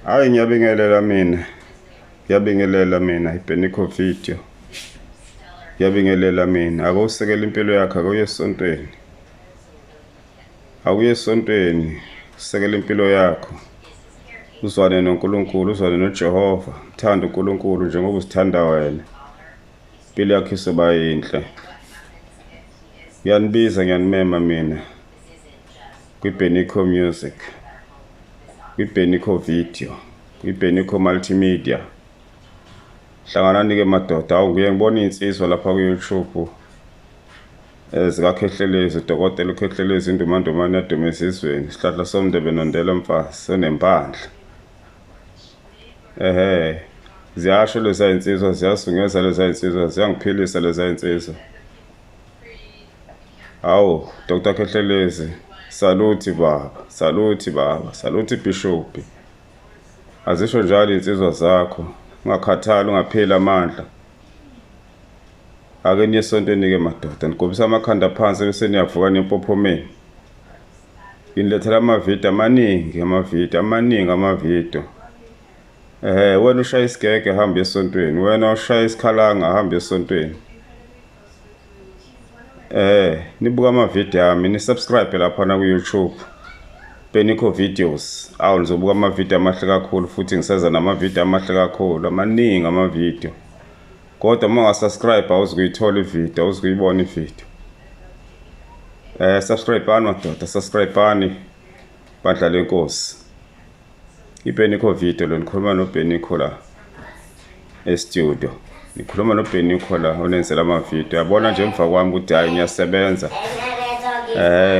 Hayi, ngiyabingelela mina. Ngiyabingelela mina iBeniko Video. Ngiyabingelela mina. Ake usekele impilo yakho, ake uye esontweni. Akuye esontweni, usekele impilo yakho. Uzwane noNkulunkulu, uzwane noJehova. Thanda uNkulunkulu njengoba uzithanda wena. Impilo yakho izoba yinhle. Ngiyanibiza, ngiyanimema mina kwiBeniko Music, kwiBeniko Video, kwiBeniko Multimedia. Hlanganani-ke madoda, awu ngiye ngibona iy'nsizwa lapha ku-YouTube zikaKhehlelezi, udokotela uKhehlelezi, indumandumane yaduma esizweni, isihlahla somndebe nondela mfazi onempandla. Ehhe, ziyasho leziya y'nsizwa, ziyasungeza leziya y'nsizwa, ziyangiphilisa leziya y'nsizwa. Hawu, Dr. Khehlelezi, saluthi baba, saluthi baba, saluthi bishophi. Azisho njalo iy'nsizwa zakho, ungakhathali, ungapheli amandla. Ake niye esontweni-ke madoda, nigobise amakhanda phansi bese niyavuka nempophomeni. Nginilethela amavidiyo amaningi, amavidiyo amaningi, amavidiyo. Ehhe, wena ushaya isigege hamba esontweni, wena ushaya isikhalanga hamba esontweni. Nibuka amavidiyo ami, ni-subscribe laphana ku-YouTube. Beniko Videos. Awu, nizobuka amavidiyo amahle kakhulu futhi ngiseza namavidiyo amahle kakhulu, amaningi amavidiyo. Kodwa uma unga-subscribe awuzukuyithola ividiyo, awuzukuyibona ividiyo. Subscribe-ani madoda, subscribe-ani bandla lenkosi. IBeniko Video lo, nikhuluma noBeniko la e-studio. Nikhuluma noBeniko la onenzela amavidiyo. Yabona nje emva kwami ukuthi hayi ngiyasebenza.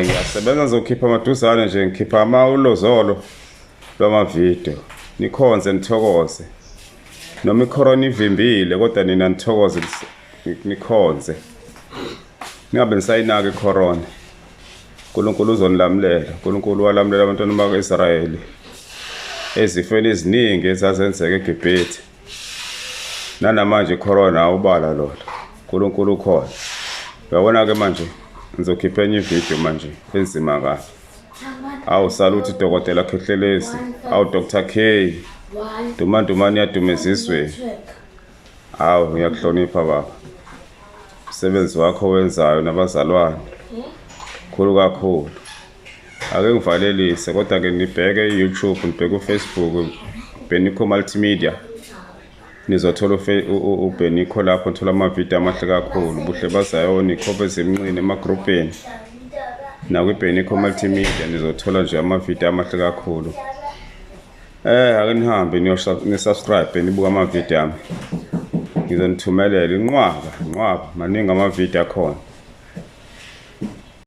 Ngiyasebenza, ngizokhipha amaduzane nje, ngikhipha amawulozolo lwamavidiyo. Nikhonze nithokoze. Noma ikhorona ivimbile kodwa nina nithokoze, nikhonze. Ningabe nisayinaka ikhorona. uNkulunkulu uzonilamulela. uNkulunkulu walamulela abantwana bakwa-Israyeli ezifeni eziningi ezazenzeka eGibhithe. Nanamanje ikhorona awubala lona. uNkulunkulu ukhona. Uyabona-ke manje ngizokhipha enye ividiyo manje enzima kabi. Awu, saluthi Dokotela Khehlelezi. Awu Dr. K. Dumandumane yaduma ezizweni. Awu, ngiyakuhlonipha baba. Umsebenzi wakho owenzayo nabazalwane. Khulu kakhulu. Ake ngivalelise kodwa ke nibheke i-YouTube, nibheke uFacebook, Beniko Multimedia. Nizothola uBeniko lapho, nithola amavidiyo amahle kakhulu. Buhle bazayoni, ikhophe ezimnqini emagrupini. Nakwi-Beniko Multimedia nizothola nje amavidiyo amahle kakhulu. Ake nihambe ni-subscribe, nibuke amavidiyo ami. Ngizonithumelela inqwaba, inqwaba, maningi amavidiyo akhona.